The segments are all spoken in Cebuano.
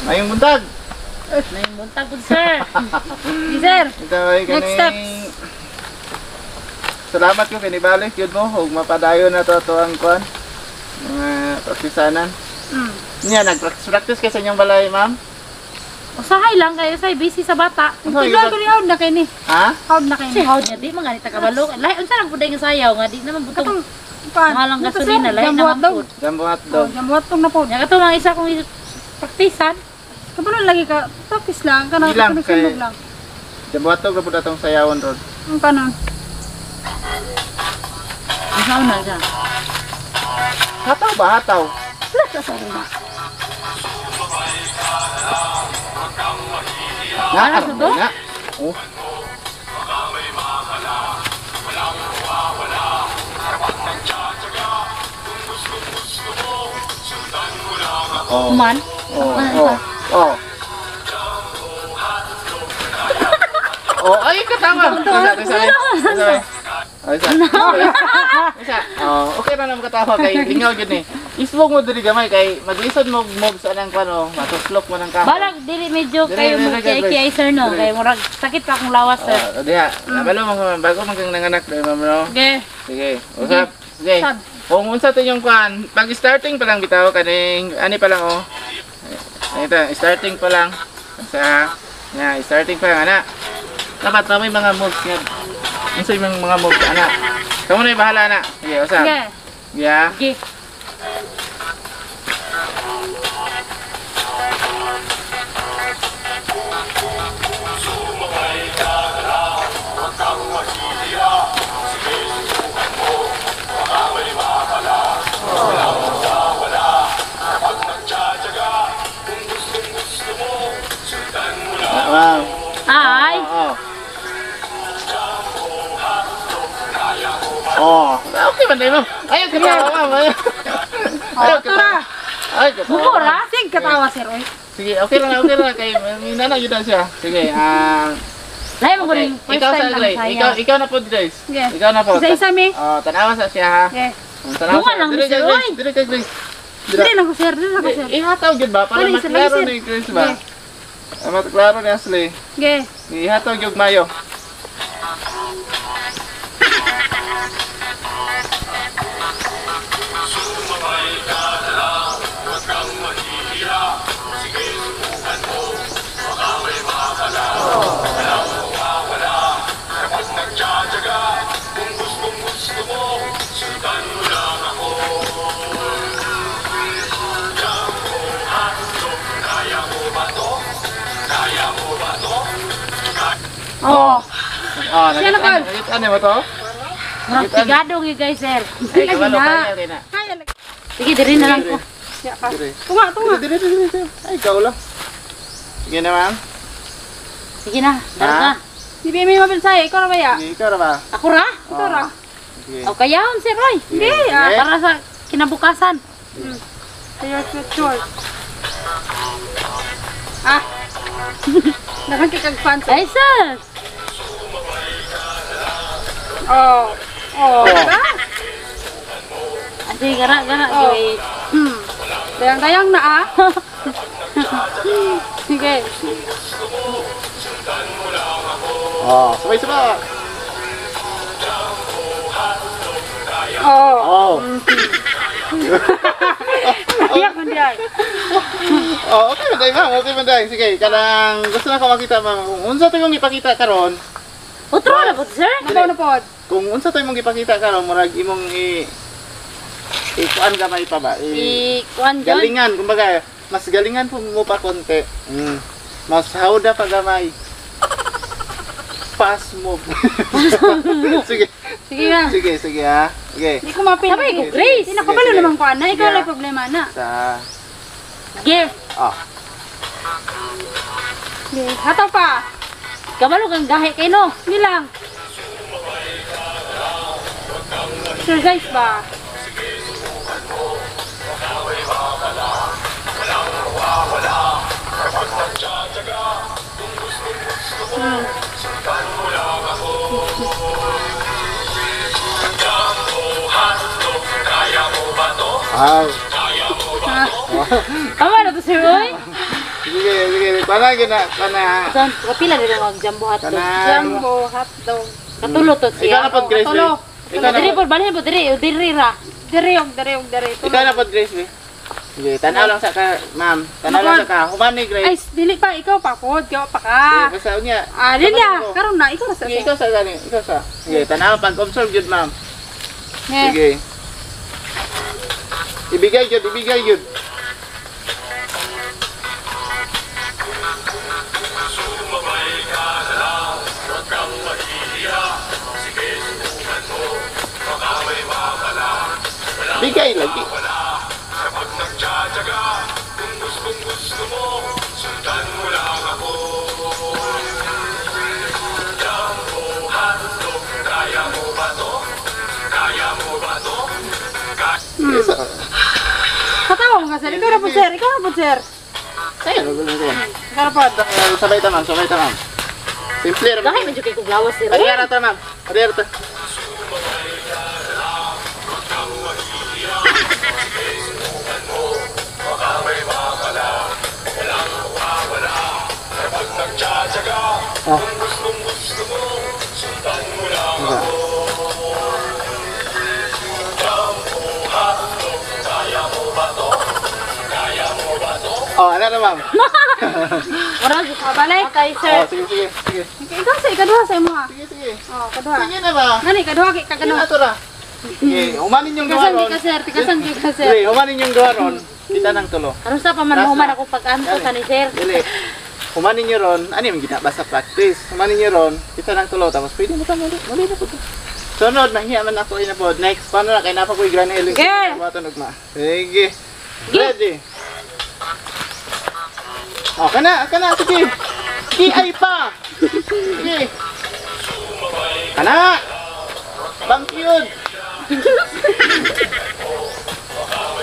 Mayong buntag. Mayong buntag pud, sir. Di, sir. Ito ay Next kaning steps. Salamat ko kay nibalik gyud mo ug mapadayon na to ato ang kuan. Mga praktisanan. Niya nag-practice practice kay sa inyong balay, ma'am? Usahay lang kayo, usahay busy sa bata. Usahay, Tignan ko ni hawd na kay ni. Ha? Hawd na kay Kasi ni. hawd nga di man ganit kabalo. Lahi unsa lang pud nga sayaw nga di naman butong Katong kuan. mahalang Ano to, sir? gasolina lahi Jumbo naman hotdog. pud. Jumbo hotdog. Oh, jumbo hotdog na po. Nya kato mga isa kong praktisan. Kabalo lagi ka. Practice lang. Kanang Di lang, sunog-sunog kay- lang. Jumbo hotdog ra pud atong sayawon ron. Ang kanon. Unsa na siya? Hataw ba hataw? Na, Ano to? na. Oh. Oh. Man. Oh, oh, oh. Oh, ay, katawa. Isa, isa, isa. Oh, isa. Isa. Oh, okay na naman katawa kay lingaw gyud ni. Isbog mo diri gamay kay maglisod mo mog sa anang kuno, matuslok mo ng kahoy. Balag dili medyo Dili, kayo dili, mo dili, kay dili. kay sir no Dili. kay murag sakit pa akong lawas, sir. Oh, diha. Nabalo mo ka, bago man kang nanganak dahil ma'am no. Okay. Sige, usap. Sige. Usap. Kung unsa to yung kuan, pag starting pa lang bitaw kaning ani pa lang oh. Ito, starting pa lang. Sa yeah, starting pa lang ana. Dapat na may mga moves nga. Unsa yung mga moves ana? Kamu na yung bahala ana. Sige, usap. Sige. Yeah. Okay. Ah, wow. Ay. Oo. Oh, okay man tayo, ma'am. Ayaw katawa, ma'am. Ayaw. Ayaw Oh, tara. katawa. Ay, katawa. Bukor ah. Sige, katawa, sir. Oy. Sige, okay lang kay may nana yun na siya. Sige, Lahi mo okay. kuning first Ikaw time sa lang Grace. sayaw. Ikaw na po, Grace. Sige. Ikaw na po. Isa-isa mi. Oh, tanawa sa siya ha. Sige. Tanawa Bunga sa. lang, Dire kay sir, Grace. oy. Dire kay Grace. Dire. Dili lang ko, sir. Dili lang ko, sir. Ihataw gyud ba para Dali, sir, maklaro dali, sir. ni Grace ba? Ah, maklaro ni Ashley. Sige. Ihataw gyud mayo. Oh. Oh, Siya na, Carl. nakita mo to? Murag tigado gyud guys, sir. Ay, Lagi kabalo na. kaya kay na. Kaya lagi. Sige, diri na lang ko. Siya ka. Dire. Tunga, tunga. Dire, dire, dire, dire. Ay, ikaw lang. Sige na, ma'am. Sige na, dara Ha? ka. Di ba may mabil sa'yo? Ikaw ra ba ya? Sige, ikaw ra ba? Ako ra? Ikaw ra. Sige. O kayahon sir, oy. Hindi, ah. Sige. Para sa kinabukasan. To your future. Ah. Daghang kay kag fans. Ay sir. Oh. Oh. Diba? Ate, gara gara Oh. gyud. Dayang-dayang na ah. Sige. Oh, sabay-sabay. Oh. Oh. Kaya ko diay. Oh, okay man day, ma'am. Okay man day. Sige, kanang gusto na ko makita, ma'am. Kung unsa to yung ipakita karon, Otro na po, sir. Nakaw na pod. kung unsa to yung ipakita karon, murag imong i ikuan gamay pa ba? I, I kuan gyud. galingan, kumbaga, mas galingan po mo pa konti. Mas hawda pa gamay. Fast move. Sige. Sige na. Sige, sige ha. Sige. Di ko mapil. Sabay ko, Grace. Di nakabalo Sige, sige. naman ko ana. Ikaw Sige, lang ah. problema na. Sa Sige. ah. Sige. Hataw pa. Kabalo kang gahi kay no. Sige lang. Exercise ba? Wow. Ah. Tama na to sir, oy. Sige, Kana gina kana. Saan kapila diri mag jumbo hotdog. Kana. Jumbo hotdog. Katulo to Ikaw na siya. pod, Grace. Tulo. Be. Ikaw na Diri pod. po balhin po diri, diri ra. Diri og diri og diri. Tulo. Ikaw na pod, Grace. Be. Sige, tanaw lang sa ka, ma'am. Tanaw lang sa ka. Human ni Ay, Grace. dili pa ikaw pa pod, ikaw pa ka. Sige, basta unya. Ah, dili ah. Karon na ikaw na sa. Sige, ikaw sa gani. Ikaw sa. Sige, tanaw pag-observe gyud, ma'am. Nge. Sige. Ibigay gyud, ibigay gyud. Bigay lagi. Katawa mo ka sir. Ikaw na pod sir. Ikaw na pod sir. Sayo, gulo ko. Ikaw na pod. Sabay ta, ma'am, sabay ta, ma'am. Simple ra. Dahil medyo kay kuglawas sir. Ariya ra ta, ma'am. Ariya ra ta. Oh. Oh, ano na, ma'am? Murag Balik. Okay sir. Oh, sige, sige, sige. Ikaw sa ikaduha sa imo ha. Sige, sige. Oh, kaduha. Sige na ba? Ngani kaduha kay Sige kagano. na to ra. Sige, humanin yung gawa Tigasan ron. di ka sir, tigasan di ka sir. Sige, humanin yung gawa ron. Kita ng tulo. Karon sa pa man Last human na. ako pag-anto sa ni sir. Dili. Humanin nyo ron, ano yung ginaba sa practice? Humanin nyo ron, kita ng tulo, tapos pwede mo ta, muli, muli na po to. Sunod, mahiya man ako ina po. Next, paano na, kay napa ko yung grand healing. Sige. Buhaton ugma. Sige. Ready. Oh, kana, kana, sige. Sige, ay pa. Sige. Kana. Bangkyud.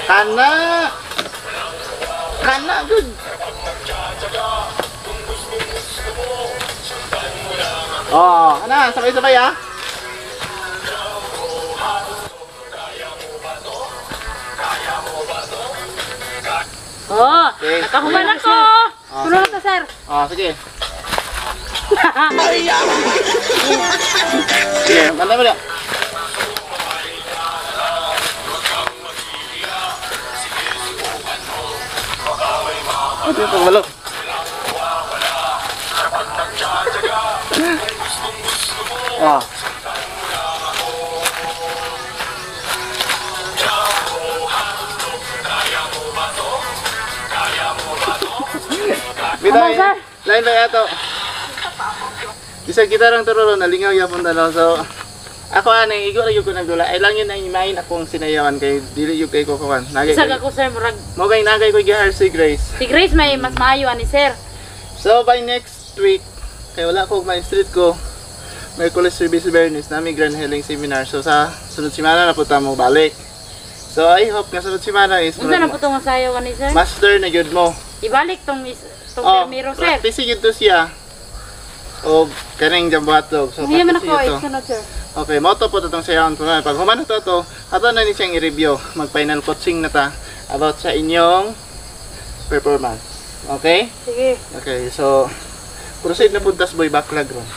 Kana. Kana, good. Oh, ana, sabay-sabay ah. Oh, Okay. nakahuman ako. Oh, Tulo na ta sir. oh, sige. Sige, banda mo na. Oh, dito, balok. Oh. Bitay, Ano, sir? lain ba ato? Bisag kita lang turo nalingaw yapon ta no. So ako ani igo ra gyud ko nagdula. Ay lang yun ang imahin akong sinayawan kay dili gyud kay ko kuan. Nagay. Bisag ako sir murag Mo kay nagay ko gi si Grace. si Grace may mas maayo ani sir. So by next week kay wala ko may street ko. Merkulis Service Bernis nami Grand Healing Seminar. So sa sunod semana na po ta mo balik. So I hope nga sunod semana is Unsa na po tong sayaw ani sir? master na gyud mo. Ibalik tong is, tong Oh, permiro sir. practice gyud to siya. O kaning jumbo hotdog. So Mahiya man practice ako gyud to. sunod sir. Okay, mo to po itong sayawan po na. Pag humano to to, ato na ni siyang i-review. Mag-final coaching na ta about sa inyong performance. Okay? Sige. Okay, so proceed na puntas boy backlog ron.